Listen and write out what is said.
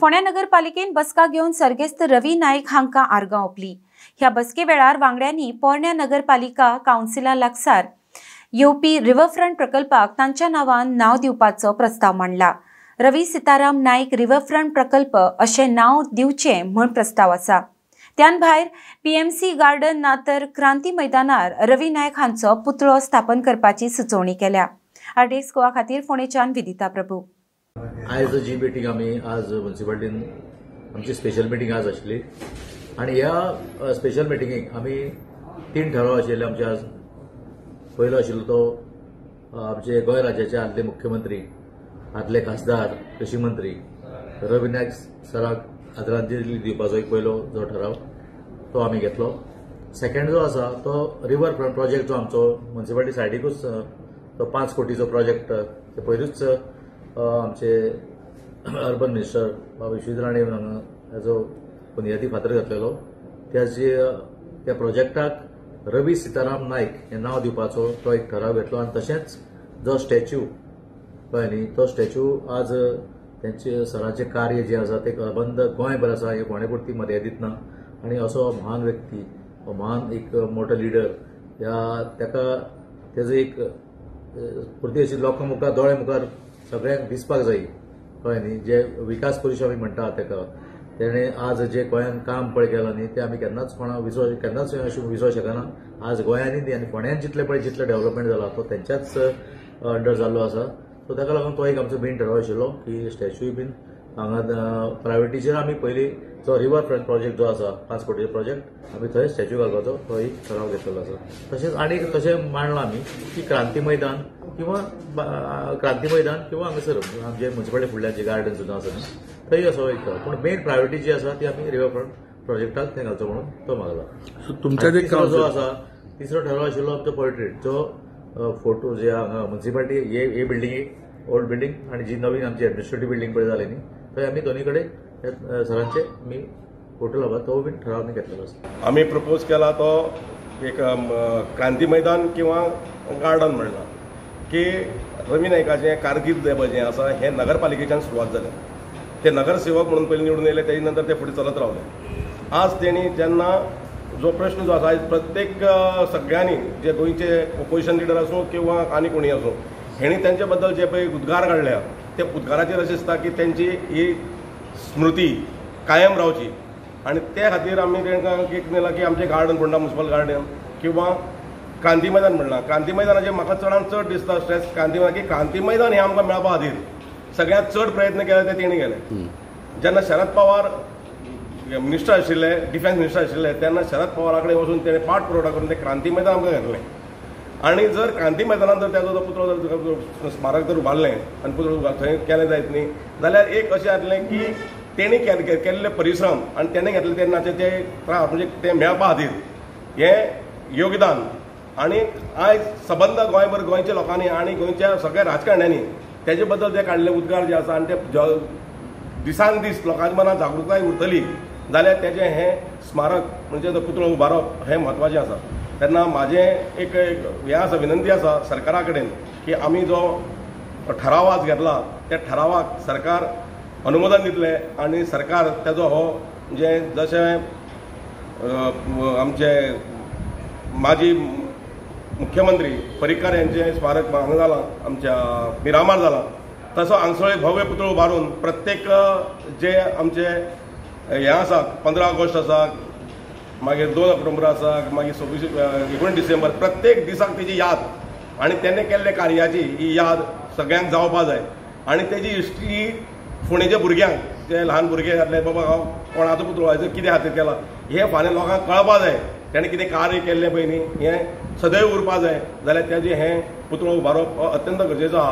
फोंड्या नगरपालिकेन बसका घेवन सर्गेस्त रवी नायक हांकां आर्गां ओंपली. ह्या बसके वेळार वांगड्यांनी पोरण्या नगरपालिका कावन्सिला लागसार येवपी रिव्हरफ्रंट प्रकल्पाक तांच्या नांवान नांव दिवपाचो प्रस्ताव मांडला. रवी सीताराम नायक रिव्हरफ्रंट प्रकल्प अशें नांव दिवचें म्हूण प्रस्ताव आसा. त्यान भायर पीएमसी गार्डन ना तर क्रांती मैदानार रवी नायक हांचो पुतळो स्थापन करपाची सुचोवणी केल्या. आरडीएक्स गोवा खातीर फोंडेच्यान विदिता प्रभू. आयज जी मिटींग आमी आज म्युनिसिपालिटीन आमची स्पेशल मिटींग आज आशिल्ली आनी ह्या स्पेशल मिटिंगेक आमी 3 ठराव आशिल्ले आमचे आज. पयलो आशिल्लो तो आमचे गोंय राज्याचे आदले मुख्यमंत्री, आदले खासदार, कृशी मंत्री रवी नायक सराक आदरांजली दिवपाचो एक पयलो जो ठराव तो आमी घेतलो. सेकंड जो आसा तो रिवर फ्रंट प्रोजेक्ट जो आमचो म्युनिसिपालिटी सायडीकूच तो 5 कोटीचो प्रोजेक्ट ते पयरूच आमचे अर्बन मिनिस्टर बाबा विश्वजीत राणे हांगा हेजो बुनियादी फातर घातलेलो. त्या प्रोजेक्टाक रवी सीताराम नायक हें नांव दिवपाचो तो एक ठराव घेतलो. आनी तशेंच जो स्टॅच्यू कळ्ळें न्ही, तो स्टॅच्यू आज तेंचे सराचें कार्य जें आसा तें बंद गोंयभर आसा, हें फोंडे पुरती मर्यादीत ना. आनी असो महान व्यक्ती, महान एक मोठो लिडर, ह्या ताका तेजो एक पुरती अशी लोकां मुखार दोळे मुखार सगळ्यांक दिसपाक जाय, कळ्ळें न्ही. जे विकास पुरूश आमी म्हणटा ताका, तेणें आज जे गोंयांत काम पळय केलां न्ही तें आमी केन्नाच कोणा केन्नाच अशें विसरूंक शकना. आज गोंयांनी न्ही आनी फोंड्यान जितलें पळय जितलें डेव्हलपमेंट जाला तो तेंच्याच अंडर जाल्लो आसा. सो ताका लागून तो एक आमचो मेन ठराव आशिल्लो की स्टॅच्यूय बीन हांगा प्रायोरिटीचेर आमी पयलीं जो रिवर फ्रंट प्रोजेक्ट जो आसा 5 कोटीचो प्रोजेक्ट आमी थंय स्टॅच्यू घालपाचो तो एक ठराव घेतलेलो आसा. तशेंच आनी तशें मांडलां आमी की क्रांती मैदान किंवा हांगासर आमचे म्युनिसिपालिटी फुडल्यान जे गार्डन सुद्दां आसा न्ही थंय असो एक ठराव, पूण मेन प्रायोरिटी जी आसा ती आमी रिवर फ्रंट प्रोजेक्टाक थंय घालचो म्हणून तो मागला. तिसरो जो आसा, तिसरो ठराव आशिल्लो आमचो पोर्ट्रेट जो फोटो जे हांगा म्युनिसिपालिटी हे बिल्डिंगेक ओल्ड बिल्डिंग आनी जी नवीन आमची एडमिनिस्ट्रेटीव बिल्डिंग पळय जाली न्ही थंय आमी दोनी कडेन सरांचे आमी फोटो लावपा तो बीन ठराव आमी घेतलेलो आसा. आमी प्रपोज केला तो एक क्रांती मैदान किंवा गार्डन म्हणलां की रवी नायकाचें कारकीर्द जें आसा हें नगरपालिकेच्यान सुरवात जालें. ते नगरसेवक म्हणून पयलीं निवडून येयले, तेजे नंतर ते फुडें चलत रावले. आज तेणी जेन्ना जो प्रश्न जो आसा आयज प्रत्येक सगळ्यांनी जे गोंयचे ओपोजिशन लिडर आसूं किंवा आनी कोणी आसूं हेणी तेंचे बद्दल जे पळय उद्गार काडल्या ते उद्गाराचेर अशें दिसता की तेंची ही स्मृती कायम रावची. आनी ते खातीर आमी तांकां एक नेला की आमचें गार्डन फोंडा म्युनिसिपल गार्डन किंवा क्रांती मैदान म्हणलां. क्रांती मैदानाचेर म्हाका चडान चड दिसता स्ट्रेस क्रांती मैदान की क्रांती मैदान हें आमकां मेळपा खातीर सगळ्यांत चड प्रयत्न केले ते तेणी केले. जेन्ना शरद पवार मिनिस्टर आशिल्ले, डिफेन्स मिनिस्टर आशिल्ले, तेन्ना शरद पवारा कडेन वचून तेणें पाठ पुरवठा करून तें क्रांती मैदान आमकां घेतलें. आनी जर क्रांती मैदानान जर तेजो पुतळो जर स्मारक जर उबारलें आनी पुतळो थंय केलें जायत न्ही जाल्यार एक अशें जातलें की तेणी केल्ले परिश्रम आनी तेणें घेतले तेन्नाचे ते त्रास म्हणजे ते मेळपा खातीर हें योगदान आनी आयज सबंद गोंयभर गोंयच्या लोकांनी आनी गोंयच्या सगळ्या राजकारण्यांनी तेजे बद्दल ते काडले उद्गार जे आसा आनी ते दिसान दीस लोकांच्या मनात जागृताय उरतली जाल्यार तेजें हें स्मारक म्हणजे तो पुतळो उबारप हें म्हत्वाचें आसा. तेन्ना म्हाजें एक हें आसा, विनंती आसा सरकारा कडेन की आमी जो ठराव आज घेतला त्या ठरावाक सरकार अनुमोदन दितलें आनी सरकार तेजो हो म्हणजे जशें आमचे माजी मुख्यमंत्री पर्रीकार यांचें स्मारक हांगा जालां आमच्या मिरामार जालां तसो हांगसर एक भव्य पुतळो उबारून प्रत्येक जे आमचे हें आसा 15 ऑगस्ट आसा, मागीर 2 ऑक्टोबर आसा, मागीर 26 19 डिसेंबर, प्रत्येक दिसाक तेजी याद आनी तेणें केल्ले कार्याची ही याद सगळ्यांक जावपा जाय. आनी तेजी हिस्ट्री फोंडेच्या भुरग्यांक, जे ल्हान भुरगे जातले बाबा हांव कोणाचो पुतळो हाचो कितें खातीर केला हें फाल्यां लोकांक कळपा जाय. तेणें कितें कार्य केल्लें पळय न्ही हें सदैव उरपा जाय जाल्यार तेजें हें पुतळो उबारप अत्यंत गरजेचो आसा.